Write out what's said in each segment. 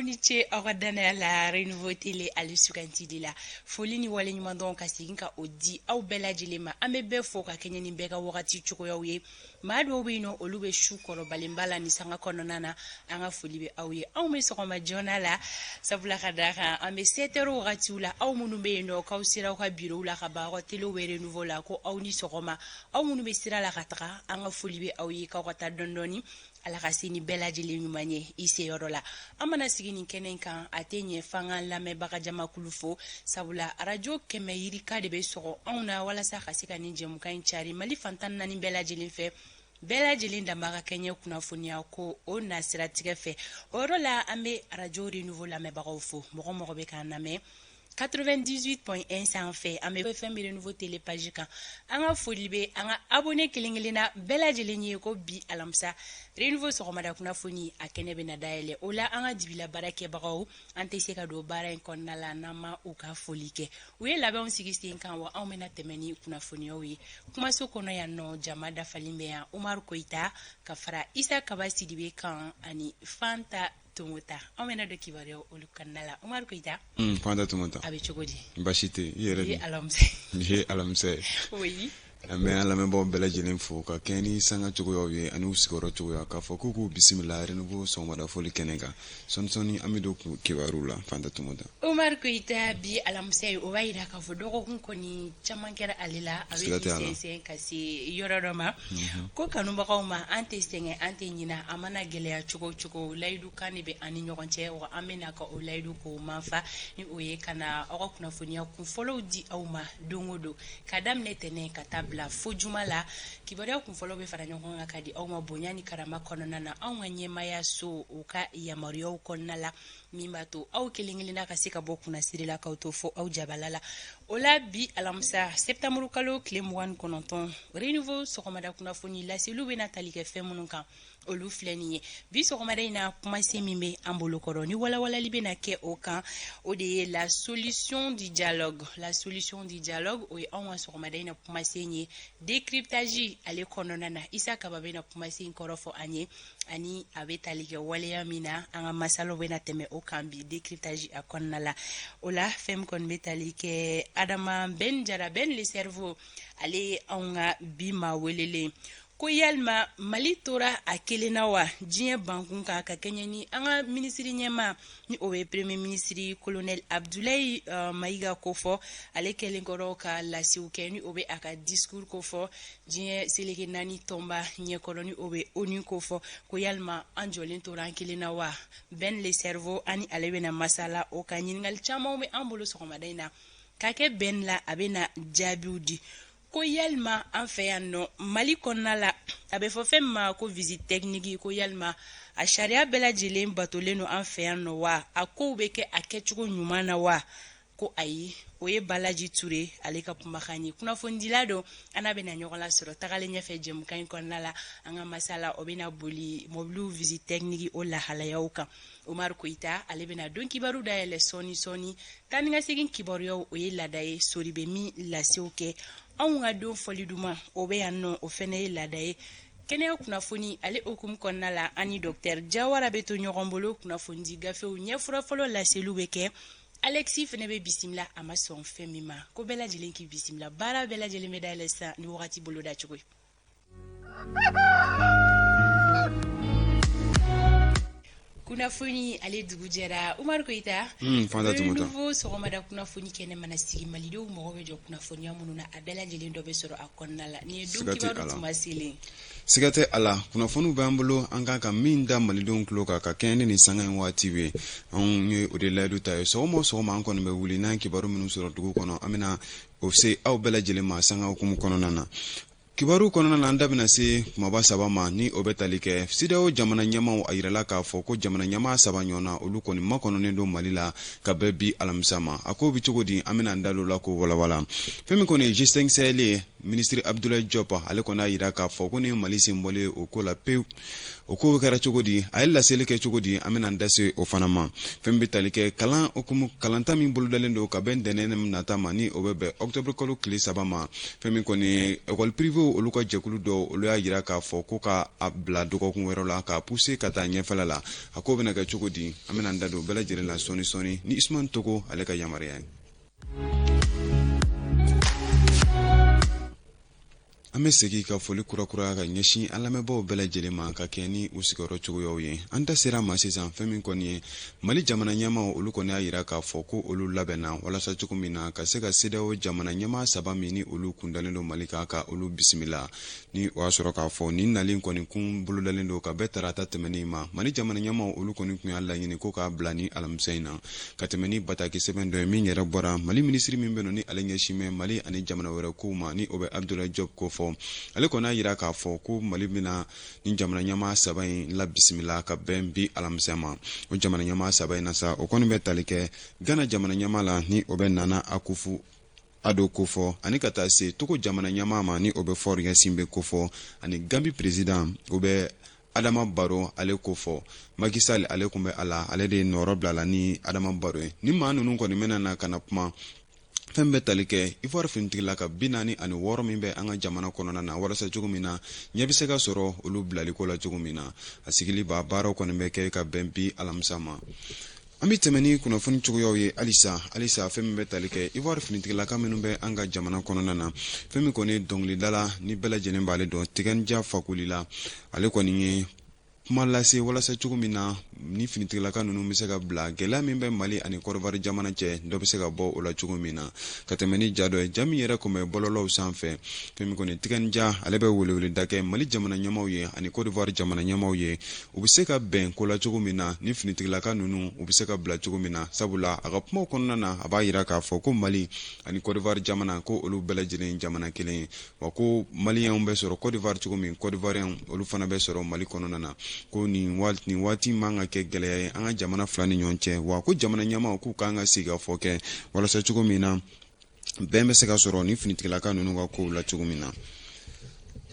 Aw ni ce aw ka dannaya la Renouveau Télé ale sugantili la. Foli ni waleɲumandɔn ka segin ka o di aw bɛɛ lajɛlen ma. An bɛ bɛɛ fo ka kɛɲɛ ni bɛɛ ka wagati cogoyaw ye. Maa dɔw bɛ yen nɔ, olu bɛ su kɔrɔbalenba la ni sanga kɔnɔna na. An ka foli bɛ aw ye. Anw bɛ sɔgɔma joona la, sabula ka d'a kan an bɛ 7 heures wagatiw la. Aw minnu bɛ yen nɔ k'aw sera aw ka bureau la ka ban, aw ka telew bɛ Renouveau la, ko aw ni sɔgɔma. Aw minnu bɛ sira la ka taga, an ka foli bɛ aw ye k'aw ka taa dɔɔni dɔɔni. Ala ka se ni bɛɛ lajɛlen ɲuman ye i seyɔrɔ la. An mana sigi nin kɛnɛ kan, a tɛ ɲɛ f'an ka lamɛnbaga jamakulu fo, sabula arajo 100 yirika de bɛ sɔgɔ anw na walasa ka se ka nin jɛmukan in cari Mali fan 14 bɛɛ lajɛlen fɛ. Bɛɛ lajɛlen danba ka kɛɲɛ kunnafoniya ko o nasiratigɛ fɛ. O yɔrɔ la, an bɛ arajo Renouveau lamɛnbagaw fo, mɔgɔ mɔgɔ bɛ k'an lamɛn 98.1 sanfɛ. An bɛ fɛn bɛ Renouveau Télé page kan. An ka foli bɛ an ka abonné kelen kelenna bɛɛ lajɛlen ye ko bi alamisa, Renouveau sɔgɔmada kunnafoni a kɛnɛ bɛna dayɛlɛ. O la, an ka dibila baarakɛbagaw, an tɛ se ka don baara in kɔnɔna la n'an ma u ka foli kɛ. U ye labɛnw sigi sen kan wa, anw bɛna tɛmɛ ni kunnafoniyaw ye kumaso kɔnɔ yan nɔ. Jama dafalen bɛ yan, Umaru Koyita ka fara Isa Kaba Sidibe kan ani Fanta Tomota. Anw bɛna don kibaruyaw olu kɔnɔna la. Umaru Koyita. Fanta Tomota. A bɛ cogo di? Baasi tɛ, i yɛrɛ? Bi alamisa. Bi ye alamisa ye. Oui. An bɛ an lamɛnbaaw bɛɛ lajɛlen fo ka kɛɲɛ ni sanga cogoyaw ye ani u sigiyɔrɔ cogoya, k'a fɔ k'u k'u bisimila Renouveau sɔgɔmada foli kɛnɛ kan. Sɔɔni sɔɔni, an bɛ don kibaruw la, Fanta Tomota. Umaru Koyita, bi alamisa ye, o b'a yira k'a fɔ dɔgɔkun kɔni caman kɛra ale la, a bɛ k'i sɛnsɛn ka se yɔrɔ dɔ ma. Ko kanubagaw ma, an tɛ sɛgɛn, an tɛ ɲina. A mana gɛlɛya cogo o cogo, layidu kan de bɛ an ni ɲɔgɔn cɛ wa, an bɛna ka o layidu k'o manfa ni o ye ka na aw ka kunnafoniya kunfɔlɔw di aw ma don o don, ka daminɛ tɛnɛn ka taa bila fo juma la. Kibaruya kunfɔlɔw bɛ fara ɲɔgɔn kan ka di aw ma bonya ni karama kɔnɔna na, anw ka ɲɛmaaya so o ka yamaruyaw kɔnɔna la, min b'a to aw kelen kelenna ka se ka bɔ kunnasiri la k'aw to fo aw jabala la. O la, bi alamisa, septembre kalo tile 29, Renouveau sɔgɔmada kunnafoni laseliw bɛna tali kɛ fɛn minnu kan, olu filɛ nin ye. Bi sɔgɔmada in na, kumasen min bɛ an bolo kɔrɔ ni walawalali bɛna kɛ o kan, o de ye la solution du dialogue. La solution du dialogue, o ye anw ka sɔgɔmada in na kumasen ye. Décryptage ale kɔnɔna na, Isa Kaba bɛna kumasen kɔrɔ fɔ an ye ani a bɛ tali kɛ waleya min na. An ka masalaw bɛna tɛmɛ o kan bi décryptage a kɔnɔna la. O la, fɛn min kɔni bɛ tali kɛ Adama Ben Jara, Ben le cerveau, ale ye anw ka bi maa welelen. Ko yalima Mali tora a kelen na wa diɲɛ bankun kan, ka kɛɲɛ ni an ka minisiri ɲɛmaa ni o ye premier ministre colonel Abdoulaye Mayiga kofɔ, ale kɛlen kɔrɔ ka lasiw kɛ ni o bɛ a ka discours kofɔ diɲɛ seleke naani tɔnba ɲɛkɔrɔ ni o bɛ ONU kofɔ, ko yalima an jɔlen tora an kelen na wa? Ben le cerveau, ani ale bɛna masala o ka. Ɲininkali camanw bɛ an bolo sɔgɔmada in na ka kɛ Ben la, a bɛna jaabiw di. Ko yalima an fɛ yan nɔ Mali kɔnɔna la, a bɛ fɔ fɛn min ma ko visite technique, ko yalima a sariya bɛɛ lajɛlen batolen don an fɛ yan nɔ wa? A kow bɛ kɛ a kɛcogo ɲuman na wa? Ko ayi. O ye Balaji Ture ale ka kumakan ye, kunnafonidila don. An n'a bɛna ɲɔgɔn lasɔrɔ tagalen ɲɛfɛ jɛmukan in kɔnɔna la. An ka masala o bɛna boli mobiliw visite technique o lahalayaw kan. Umaru Koyita, ale bɛna don kibaru dayɛlɛ sɔɔni sɔɔni. Taa ni ka segin kibaruyaw, o ye laada ye, sori bɛ min lasew kɛ. Anw ka don fɔli duman, o bɛ yan nɔ, o fɛnɛ ye laada ye. Kɛnɛya kunnafoni ale hukumu kɔnɔna la, ani docteur Jawara bɛ to ɲɔgɔn bolo. Kunnafonidi gafew ɲɛfura fɔlɔ laseliw bɛ kɛ. Alexis fɛnɛ bɛ bisimila, a ma sɔn fɛn min ma, ko bɛɛ lajɛlen k'i bisimila. Baara bɛɛ lajɛlen bɛ dayɛlɛ sisan ni wagati boloda cogo ye. Kunnafoni ale dugu jɛra, Umaru Koyita. Fanta Tomota. Renouveau sɔgɔmada kunnafoni kɛnɛ mana sigi, malidenw mago bɛ jɔ kunnafoniya minnu na, a bɛɛ lajɛlen dɔ bɛ sɔrɔ a kɔnɔna la. Nin ye don kibaru tuma selen. Siga tɛ a la, kunnafoniw b'an bolo an kan ka min da malidenw tulo kan ka kɛɲɛ ni nin sanga in waati ye. Anw ye o de layidu ta ye, sɔgɔma o sɔgɔma an kɔni bɛ wuli n'an kibaru minnu sɔrɔ dugu kɔnɔ, an bɛna o se aw bɛɛ lajɛlen ma sanga hukumu kɔnɔna na. Kibaru kɔnɔna na, an da bɛna se kumaba saba ma ni o bɛ tali kɛ CEDEAO jamana ɲɛmaaw. A yirala k'a fɔ ko jamana ɲɛmaa saba ɲɔgɔn na, olu kɔni makɔnɔnen don Mali la ka bɛn bi alamisa ma. A ko bɛ cogo di? An bɛna an da don la k'o walawala. Fɛn min kɔni ye G5 Sahel ye, Minisiri Abdoulaye Diop ale kɔni y'a yira k'a fɔ ko ni Mali sen bɔlen o ko la pewu. O ko kɛra cogo di, a ye laseli kɛ cogo di, an bɛna an da se o fana ma. Fɛn bɛ tali kɛ kalan hukumu, kalanta min bolodalen don ka bɛn ntɛnɛn nata ma, ni o bɛ bɛn octobre kalo tile 3 ma. Fɛn min kɔni ye école privée olu ka jɛkulu dɔw, olu y'a yira k'a fɔ ko ka a bila dɔgɔkun wɛrɛ la, k'a pousser ka taa ɲɛfɛla la. A ko bɛna kɛ cogo di, an bɛna an da don bɛɛ lajɛlen la sɔɔni sɔɔni ni Usumani Togo ale ka yamaruya ye. An bɛ segin ka foli kurakuraya ka ɲɛsin an lamɛnbaaw bɛɛ lajɛlen ma ka kɛ ni u sigiyɔrɔ cogoyaw ye. An da sera ma sisan, fɛn min kɔni ye Mali jamana ɲɛmaaw, olu kɔni y'a yira k'a fɔ ko olu labɛnna walasa cogo min na ka se ka CEDEAO jamana ɲɛmaa 3 min ni olu kundalen don Mali kan, ka olu bisimila. Ni o y'a sɔrɔ k'a fɔ nin nalen kɔni kun bolodalen don ka bɛn tarata tɛmɛnen ma, Mali jamana ɲɛmaaw olu kɔni tun y'a laɲini ko k'a bila ni alamisa in na, ka tɛmɛ ni bataki sɛbɛn dɔ ye min yɛrɛ bɔra Mali minisiri min bɛ nɔ ni ale ɲɛsin bɛ Mali ani jamana wɛrɛ kow ma, ni o bɛ Abdoulaye Diop ko fɔ. Ale kɔni y'a yira k'a fɔ ko Mali bɛna ni jamana ɲɛmaa 3 in la bisimila ka bɛn bi alamisa ma. O jamana ɲɛmaa 3 in na sa, o kɔni bɛ tali kɛ Ghana jamana ɲɛmaa la, ni o bɛ Nana Akufo Addo kofɔ, ani ka taa se Togo jamana ɲɛmaa ma, ni o bɛ Faure Gnassingbé kofɔ, ani Gambi président, o bɛ Adama Barrow ale kofɔ. Macky Sall ale kun bɛ a la, ale de ye nɔrɔ bila la ni Adama Barrow ye. Ni maa ninnu kɔni bɛna na ka na kuma fɛn bɛ tali kɛ Ivoire finitigilaka 46 min bɛ an ka jamana kɔnɔna na, walasa cogo min na ɲɛ bɛ se ka sɔrɔ olu bilaliko la cogo min na. A sigili ba baaraw kɔni bɛ kɛ ka bɛn bi alamisa ma. An bɛ tɛmɛ ni kunnafoni cogoyaw ye halisa halisa. Fɛn min bɛ tali kɛ Ivoire finitigilaka minnu bɛ an ka jamana kɔnɔna na, fɛn min kɔni ye dɔnkilidala ni bɛɛ lajɛlen b'ale dɔn, Tiken Jah Fakoly la, ale kɔni ye kuma lase walasa cogo min na ni finitigilaka ninnu bɛ se ka bila, gɛlɛya min bɛ Mali ani Côte d'Ivoire jamana cɛ, dɔ bɛ se ka bɔ o la cogo min na, ka tɛmɛ ni ja dɔ ye, ja min yɛrɛ kun bɛ bɔlɔlɔw sanfɛ. Fɛn min kɔni Tiken Jah ale bɛ weleweleda kɛ Mali jamana ɲɛmaaw ye ani Côte d'Ivoire jamana ɲɛmaaw ye, u bɛ se ka bɛn ko la cogo min na ni finitigilaka ninnu u bɛ se ka bila cogo min na. Sabula a ka kumaw kɔnɔna na, a b'a yira k'a fɔ ko Mali ani Côte d'Ivoire jamana, ko olu bɛɛ lajɛlen jamana kelen ye, wa ko maliyɛnw bɛ sɔrɔ Côte d'Ivoire cogo min, Côte d'Ivoirien olu fana bɛ sɔrɔ Mali kɔnɔna na, ko nin waati man ka kɛ gɛlɛya ye an ka jamana fila ni ɲɔgɔn cɛ, wa ko jamana ɲɛmaaw k'u kan ka sigi ka fɔ kɛ walasa cogo min na bɛn bɛ se ka sɔrɔ ni finitigilaka ninnu ka kow la cogo min na.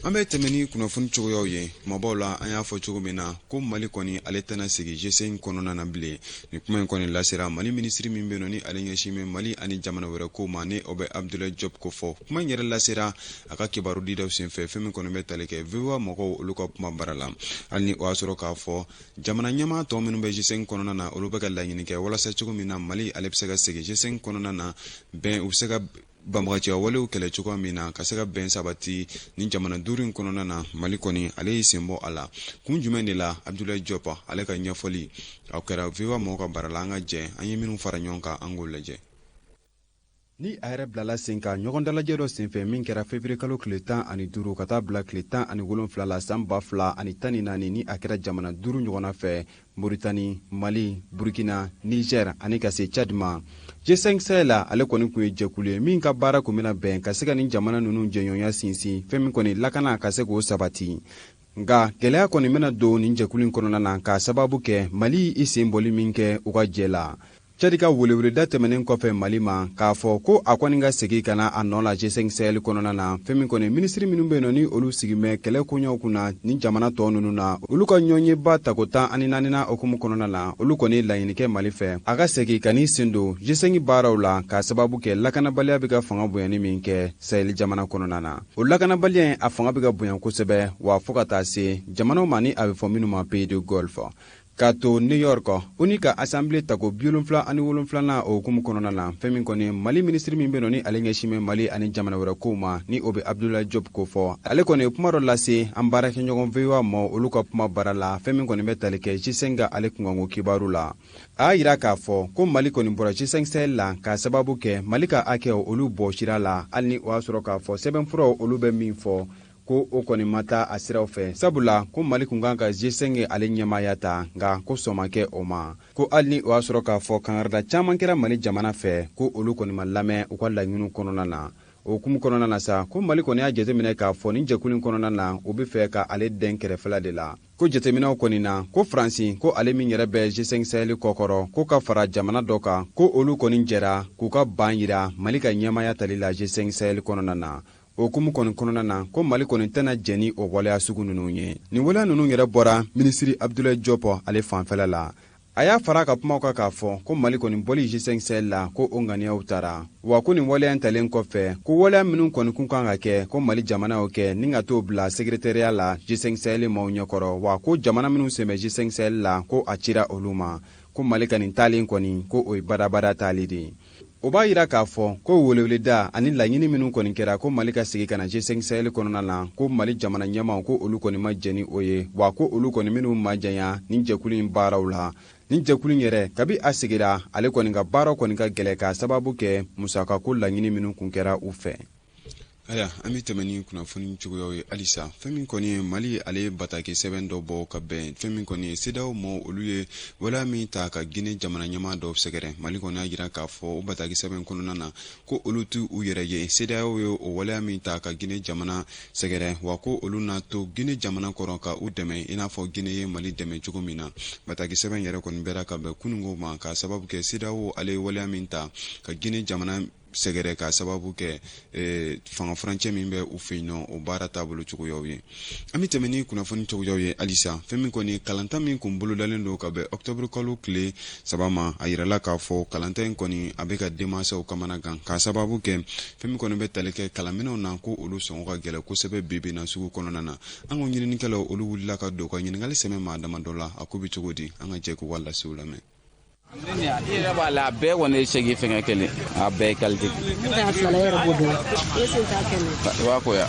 An bɛ tɛmɛ ni kunnafoni cogoyaw ye kumabaw la. An y'a fɔ cogo min na ko Mali kɔni ale tɛna segin G5 kɔnɔna na bilen. Nin kuma in kɔni lasera Mali minisiri min bɛ nɔ ni ale ɲɛsin bɛ Mali ani jamana wɛrɛ kow ma, ni o bɛ Abdoulaye Diop ko fɔ. Kuma in yɛrɛ lasera a ka kibaru didaw senfɛ, fɛn min kɔni bɛ tali kɛ VOA mɔgɔw olu ka kuma bara la. Hali ni o y'a sɔrɔ k'a fɔ jamana ɲɛmaa tɔ minnu bɛ G5 kɔnɔna na, olu bɛ ka laɲini kɛ walasa cogo min na Mali ale bɛ se ka segin G5 kɔnɔna na, bɛn u bɛ se ka banbaganciya walew kɛlɛ cogoya min na, ka se ka bɛn sabati ni jamana 5 in kɔnɔna na. Mali kɔni ale y'i sen bɔ a la kun jumɛn de la? Abdoulaye Diop ale ka ɲɛfɔli a kɛra VOA mɔgɔw ka bara la. An ka jɛ an ye minnu fara ɲɔgɔn kan, an k'o lajɛ. Ni a yɛrɛ bilala sen kan ɲɔgɔn dalajɛ dɔ senfɛ min kɛra février kalo tile 15 ka taa bila tile 17 la san 2014, ni a kɛra jamana 5 ɲɔgɔnna fɛ, Moritani, Mali, Burkina, Niger ani ka se Tchad ma. G5 Sahel ale kɔni tun ye jɛkulu ye min ka baara kun bɛna bɛn ka se ka nin jamana ninnu jɛɲɔgɔnya sinsin, fɛn min kɔni lakana ka se k'o sabati. Nka gɛlɛya kɔni bɛna don nin jɛkulu in kɔnɔna na k'a sababu kɛ Mali i sen bɔli min kɛ u ka jɛ la. Tchad ka weleweleda tɛmɛnen kɔfɛ Mali ma k'a fɔ ko a kɔni ka segin ka na a nɔ la G5 Sahel kɔnɔna na, fɛn min kɔni minisiri minnu bɛ yen nɔ ni olu sigin bɛ kɛlɛ koɲɛw kunna ni jamana tɔ ninnu na, olu ka ɲɔgɔnyeba tako 14nan hukumu kɔnɔna na, olu kɔni laɲini kɛ Mali fɛ a ka segin ka n'i sen don G5 baaraw la, k'a sababu kɛ lakanabaliya bɛ ka fanga bonyani min kɛ Sahel jamana kɔnɔna na. O lakanabaliya in a fanga bɛ ka bonya kosɛbɛ, wa fo ka taa se jamanaw ma ni a bɛ fɔ minnu ma pays de Golfe. K'a to New York, ONU ka assemblée tako 77nan o hukumu kɔnɔna na, fɛn min kɔni Mali minisiri min bɛ nɔ ni ale ɲɛsin bɛ Mali ani jamana wɛrɛ kow ma, ni o bɛ Abdoulaye Diop ko fɔ, ale kɔni ye kuma dɔ lase an baarakɛɲɔgɔn VOA ma olu ka kuma baara la, fɛn min kɔni bɛ tali kɛ G5 ka ale kunkanko kibaru la. A y'a yira k'a fɔ ko Mali kɔni bɔra G5 Sahel la k'a sababu kɛ Mali ka hakɛw olu bɔsira la, hali ni o y'a sɔrɔ k'a fɔ sɛbɛnfuraw olu bɛ min fɔ ko o kɔni ma taa a siraw fɛ, sabula ko Mali kun kan ka G5 ale ɲɛmaaya ta, nka ko sɔn ma kɛ o ma. Ko hali ni o y'a sɔrɔ k'a fɔ kangarida caman kɛra Mali jamana fɛ, ko olu kɔni ma lamɛn u ka laɲiniw kɔnɔna na. O hukumu kɔnɔna na sa, ko Mali kɔni y'a jateminɛ k'a fɔ nin jɛkulu in kɔnɔna na, u bɛ fɛ ka ale dɛn kɛrɛfɛla de la. Ko jateminɛw kɔni na, ko Faransi ko ale min yɛrɛ bɛ G5 Sahel kɔkɔrɔ, ko ka fara jamana dɔ kan, ko olu kɔni jɛra k'u ka ban yira Mali ka ɲɛmaaya tali la G5 Sahel kɔnɔna na. O hukumu kɔni kɔnɔna na, ko Mali kɔni tɛna jɛn ni o waleya sugu ninnu ye. Nin waleya ninnu yɛrɛ bɔra minisiri Abdoulaye Diop ale fanfɛla la. A y'a fara a ka kumaw kan k'a fɔ ko Mali kɔni bɔli G5 Sahel la, ko o ŋaniyaw tara, wa ko nin waleya in talen kɔfɛ, ko waleya minnu kɔni kun kan ka kɛ, ko Mali jamana y'o kɛ ni ka t'o bila secrétariat la G5 Sahel maaw ɲɛkɔrɔ, wa ko jamana minnu sen bɛ G5 Sahel la, ko a cira olu ma, ko Mali ka nin taalen kɔni, ko o ye badabada taali de ye. O b'a yira k'a fɔ ko weleweleda ani laɲini minnu kɔni kɛra ko Mali ka segin ka na G5 Sahel kɔnɔna na, ko Mali jamana ɲɛmaw, ko olu kɔni ma jɛn ni o ye, wa ko olu kɔni minnu majanya nin jɛkulu in baaraw la. Nin jɛkulu in yɛrɛ, kabi a sigira, ale kɔni ka baaraw kɔni ka gɛlɛ k'a sababu kɛ musakako laɲini minnu kun kɛra u fɛ. Ayiwa, an bɛ tɛmɛ ni kunnafoni cogoyaw ye halisa. Fɛn min kɔni ye Mali, ale ye bataki sɛbɛn dɔ bɔ ka bɛn fɛn min kɔni ye CEDEAO mɔɔw, olu ye waleya min ta ka Guinée jamana ɲɛmaa dɔw sɛgɛrɛ. Mali kɔni y'a jira k'a fɔ o bataki sɛbɛn kɔnɔna na ko olu t'u u yɛrɛ ye CEDEAO ye o waleya min ta ka Guinée jamana sɛgɛrɛ, wa ko olu na to Guinée jamana kɔrɔ ka u dɛmɛ i n'a fɔ Guinée ye Mali dɛmɛ cogo min na. Bataki sɛbɛn yɛrɛ kɔni bɛra ka bɛn kununko ma k'a sababu kɛ CEDEAO ale ye waleya min ta ka Guinée jamana sɛgɛrɛ k'a sababu kɛ fanga furancɛ min bɛ u fɛ yen nɔ, o baara taabolo cogoyaw ye. An bɛ tɛmɛ ni kunnafoni cogoyaw ye halisa. Fɛn min kɔni kalanta min kun bolodalen don ka bɛn octobre kalo tile 3 ma, a yirala k'a fɔ kalanta in kɔni a bɛ ka denmansaw kamana gan k'a sababu kɛ fɛn min kɔni bɛ tali kɛ kalanminɛnw na, ko olu sɔngɔ ka gɛlɛn kosɛbɛ bi bi na sugu kɔnɔna na. An ka ɲininikɛlaw, olu wulila ka don ka ɲininkali sɛmɛ maa damadɔ la, a ko bɛ cogo di? An ka jɛ k'u ka lasew lamɛn. I yɛrɛ b'a la, a bɛɛ kɔni ye segi fɛngɛ kelen, a bɛɛ ye qualité. I b'a ko ya.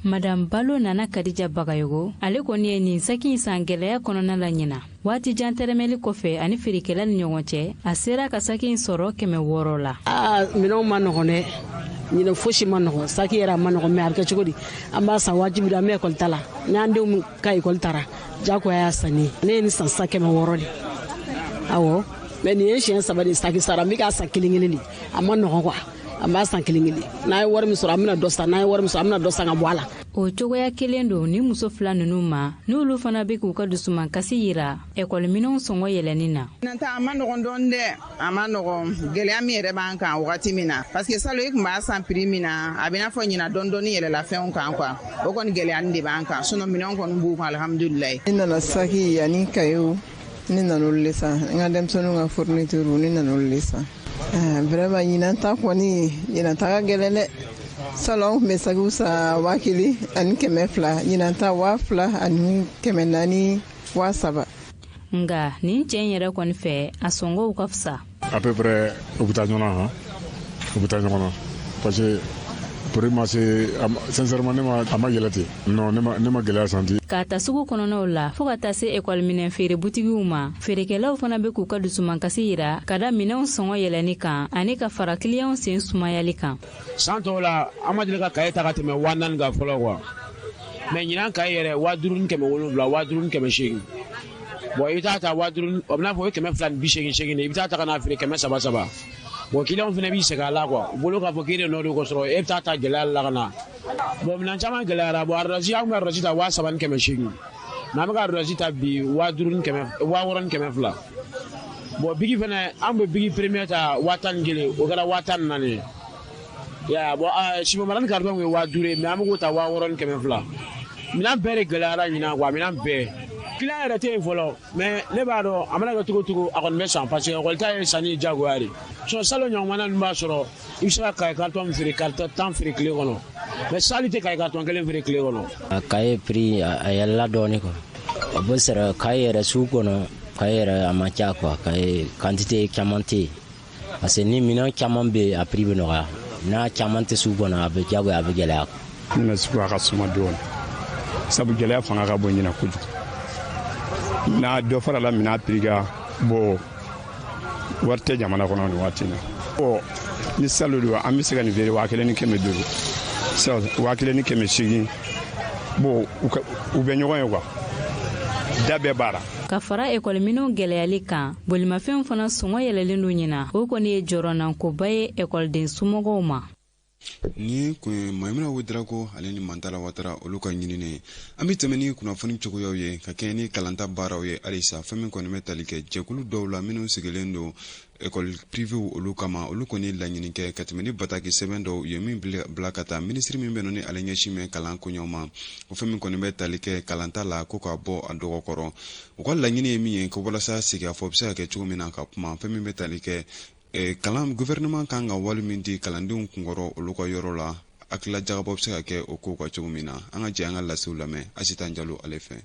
Madame Balo Nana Kadija Bagayogo, ale kɔni ye nin saki in san gɛlɛya kɔnɔna la ɲina. Waati jan tɛrɛmɛli kɔfɛ ani feerekɛla ni ɲɔgɔn cɛ, a sera ka saki in sɔrɔ 600 la. Aa, minɛnw ma nɔgɔn dɛ ɲinɛ, fosi ma nɔgɔn, saki yɛrɛ a ma nɔgɔn, mais a bɛ kɛ cogo di? An b'a san wajibi don, an bɛ ekɔli ta la, n'an denw ka ekɔli taara, jagoya y'a sanni. Ne ye nin san sisan 600 de, awɔ, mais nin ye siɲɛ saba de saki sara, n bɛ k'a san kelen kelen de. A ma nɔgɔn quoi, an b'a san kelen kelen, n'a ye wari min sɔrɔ, an bɛna dɔ san, n'an ye wari min sɔrɔ, an bɛna dɔ san ka bɔ a la. O cogoya kelen don ni muso fila ninnu ma, n'olu fana bɛ k'u ka dusumankasi yira ekɔliminɛnw sɔngɔ yɛlɛnni na. Nata a ma nɔgɔn dɔɔni dɛ, a ma nɔgɔn. Gɛlɛya min yɛrɛ b'an kan wagati min na, parce que salon i tun b'a san prix min na, a bɛ n'a fɔ ɲina dɔɔni dɔɔni yɛlɛla fɛnw kan quoi. O kɔni gɛlɛya de b'an kan, sinon minɛnw kɔni b'u kan, alhamdulilayi. Ne nana saki ani kayew, ne nana olu le san, n ka denmisɛnninw ka fourniture, ne nana olu le san. Vraiment, ɲinan ta kɔni, ɲinan ta ka gɛlɛn dɛ. Salon an tun bɛ sakiw san 1200, ɲinan ta 2400, 3000. Nga nin cɛ in yɛrɛ kɔni fɛ, a sɔngɔw ka fisa. À peu près u bɛ taa ɲɔgɔn na han, u bɛ taa ɲɔgɔn na, parce que prix ma se, sincèrement ne ma, a ma yɛlɛ ten, non, ne ma gɛlɛya senti. K'a ta sugu kɔnɔnaw la fɔɔ ka taa se ekɔliminɛn feere butigiw ma, feerekɛlaw fana bɛ k'u ka dusumankasi yira ka da minɛnw sɔngɔ yɛlɛnni kan ani ka fara kiliyanw sen sumayali kan. San tɔw la, an ma deli ka kaye ta ka tɛmɛ 4000 kan fɔlɔ quoi, mais ɲinan kaye yɛrɛ 5700, 5800. Bon, i bɛ taa ta 5000, o bɛ n'a fɔ o ye 280 seegin de, i bɛ taa ta ka n'a feere kɛmɛ saba saba. Bon, kiliyanw fana b'i sɛgɛn a la quoi, u bolo k'a fɔ k'e de nɔ don k'o sɔrɔ e bɛ taa ta gɛlɛya la ka na. Bon, minɛn caman gɛlɛyara. Bon, ardoise, an tun bɛ ardoise ta 3800, mais an bɛ ka ardoise ta bi 5000 ni kɛmɛ, 6200. Bon, bic fana, an bɛ bic premier ta 11,000, o kɛra 14,000 ye. Ya bon, sibomara ni carton ye 5000 ye, mais an bɛ k'o ta 6200. Minɛn bɛɛ de gɛlɛyara ɲinan quoi, minɛn bɛɛ. Client yɛrɛ tɛ yen fɔlɔ, mais ne b'a dɔn a mana kɛ cogo cogo, a kɔni bɛ san, parce que ekɔli ta ye sanni diyagoya de. Sinon salon ɲɔgɔnna ninnu b'a sɔrɔ i bɛ se ka kaye carton min feere, carton 10 feere tile kɔnɔ, mais sali tɛ kaye carton kelen feere tile kɔnɔ. A kaye prix a yɛlɛla dɔɔni quoi. A bɛ sɔrɔ kaye yɛrɛ sugu kɔnɔ, kaye yɛrɛ a man ca quoi, kaye quantité caman tɛ yen, parce que ni minɛn caman bɛ yen, a prix bɛ nɔgɔya, n'a caman tɛ sugu kɔnɔ, a bɛ diyagoya, a bɛ gɛlɛya. Ɲinan sugu a ka suma dɔɔni, sabu gɛlɛya fanga ka bon ɲinan kojugu. N'a dɔ farala minɛn prix kan, bon, wari tɛ jamana kɔnɔ nin waati in na. Bon, ni salon don, an bɛ se ka nin feere 1500, 1800. Bon, u bɛ ɲɔgɔn ye quoi, da bɛɛ b'a la. Ka fara ekɔliminɛnw gɛlɛyali kan, bolimafɛnw fana sɔngɔ yɛlɛlen don ɲina. O kɔni ye jɔrɔnankoba ye ekɔliden somɔgɔw ma. Nin kun ye Mayimuna Wedarago ale ni Mantala Watara olu ka ɲinini ye. An bɛ tɛmɛ ni kunnafoni cogoyaw ye ka kɛɲɛ ni kalanta baaraw ye halisa. Fɛn min kɔni bɛ tali kɛ jɛkulu dɔw la minnu sigilen don ekɔli privew olu kama, olu kɔni ye laɲini kɛ ka tɛmɛ ni bataki sɛbɛn dɔw ye min bila ka taa minisiri min bɛ nɔ ni ale ɲɛsin bɛ kalan koɲɛw ma. O fɛn min kɔni bɛ tali kɛ kalanta la ko k'a bɔ a dɔgɔkɔrɔ, u ka laɲini ye min ye ko walasa sigikafɔ bɛ se ka kɛ cogo min na ka kuma fɛn min bɛ tali kɛ kalan, gouvernement kan ka wali min di kalandenw kunkɔrɔ olu ka yɔrɔ la, hakilila jagabɔ bɛ se ka kɛ o kow kan cogo min na. An ka jɛ an ka lasew lamɛn Asitan Jalo ale fɛ.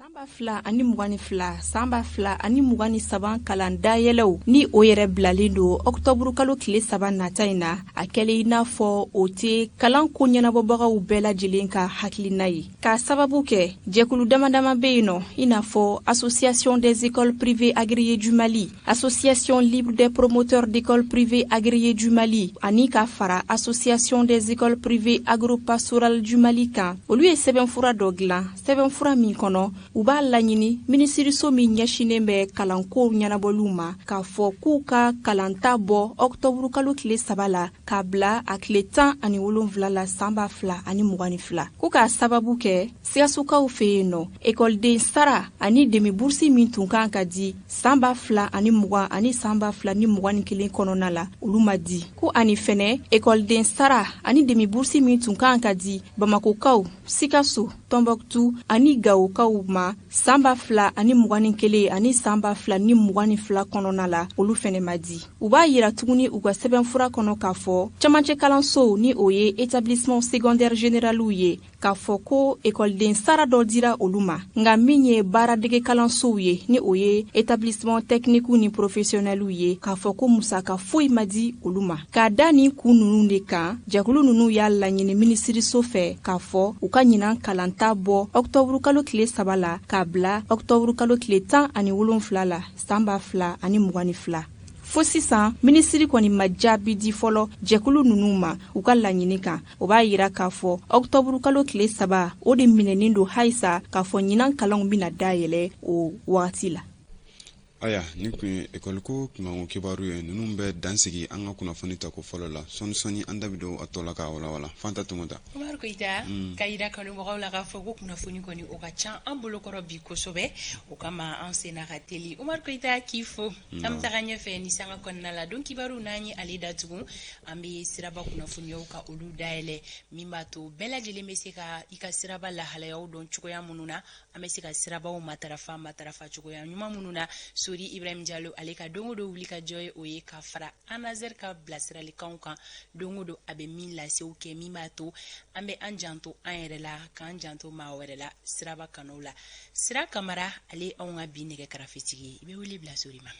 San 2022, san 2023 kalan dayɛlɛw ni o yɛrɛ bilalen don ɔkutɔburu kalo tile 3 nata in na, a kɛlen i n'a fɔ o tɛ kalan ko ɲɛnabɔbagaw bɛɛ lajɛlen ka hakilina ye, k'a sababu kɛ jɛkulu dama dama bɛ yen nɔ, i n'a fɔ Association des écoles privées agréées du Mali, Association libre des promoteurs d'écoles privées agréées du Mali, ani ka fara Association des écoles privées agropastorales du Mali kan. Olu ye sɛbɛnfura dɔ dilan, sɛbɛnfura min kɔnɔ u b'a laɲini minisiriso min ɲɛsinnen bɛ kalanko ɲɛnabɔliw ma, k'a fɔ k'u ka kalanta bɔ ɔkutɔburu kalo tile 3 la k'a bila a tile 17 la san 2022, ko k'a sababu kɛ Sikasokaw fɛ yen nɔ, ekɔliden sara ani demi burusi min tun kan ka di san 2020 ani san 2021 kɔnɔna la, olu ma di. Ko ani fɛnɛ ekɔliden sara ani demi burusi min tun kan ka di Bamakokaw, Sikaso, Tɔnbɔkutu ani Gawokaw ma san 2021 ani san 2022 kɔnɔna la, olu fɛnɛ ma di. U b'a yira tuguni u ka sɛbɛnfura kɔnɔ k'a fɔ camancɛ kalansow, ni o ye établissement secondaire généraliw ye, k'a fɔ ko ekɔliden sara dɔ dira olu ma, nka min ye baaradege kalansow ye, ni o ye établissement technique ni professionneliw ye, k'a fɔ ko musaka foyi ma di olu ma. K'a da nin kun ninnu de kan, jɛkulu ninnu y'a laɲini minisiriso fɛ k'a fɔ u ka ɲinan kalanta bɔ ɔkutɔburu kalo tile 3 la k'a bila ɔkutɔburu kalo tile 17 la san 2022. Fo sisan, minisiri kɔni ma jaabi di fɔlɔ jɛkulu ninnu ma u ka laɲini kan. O b'a yira k'a fɔ ɔkutɔburu kalo tile 3, o de minɛnen don halisa k'a fɔ ɲinan kalanw bɛna dayɛlɛ o wagati la. Aya, nin tun ye ekɔliko kunkanko kibaru ye. Ninnu bɛ dansigi an ka kunnafoni tako fɔlɔ la. Sɔɔni sɔɔni, an da bɛ don a tɔ la k'a walawala. Fanta Tɔmɔta. Umaru Koyita, ka yira kanubagaw la k'a fɔ ko kunnafoni kɔni o ka ca an bolokɔrɔ bi kosɛbɛ, o kama an senna ka teli. Umaru Koyita, k'i fo. An bɛ taga ɲɛfɛ ni sanga kɔnɔna la don kibaru n'an ye ale datugu, an bɛ siraba kunnafoniyaw ka olu dayɛlɛ, min b'a to bɛɛ lajɛlen bɛ se ka i ka siraba lahalayaw dɔn cogoya minnu na, an bɛ se ka sirabaw matarafa matarafa cogoya ɲuman minnu na. Sori Ibrahim Jalo, ale ka don o don wuli ka jɔ ye o ye, ka fara Anazer ka bilasiralikanw kan don o don, a bɛ min lasew kɛ, min b'a to an bɛ an janto an yɛrɛ la, k'an janto maa wɛrɛ la siraba kanu la. Sira Kamara, ale anw ka bi nɛgɛ karafetigi ye. I bɛ wele bila Sori ma.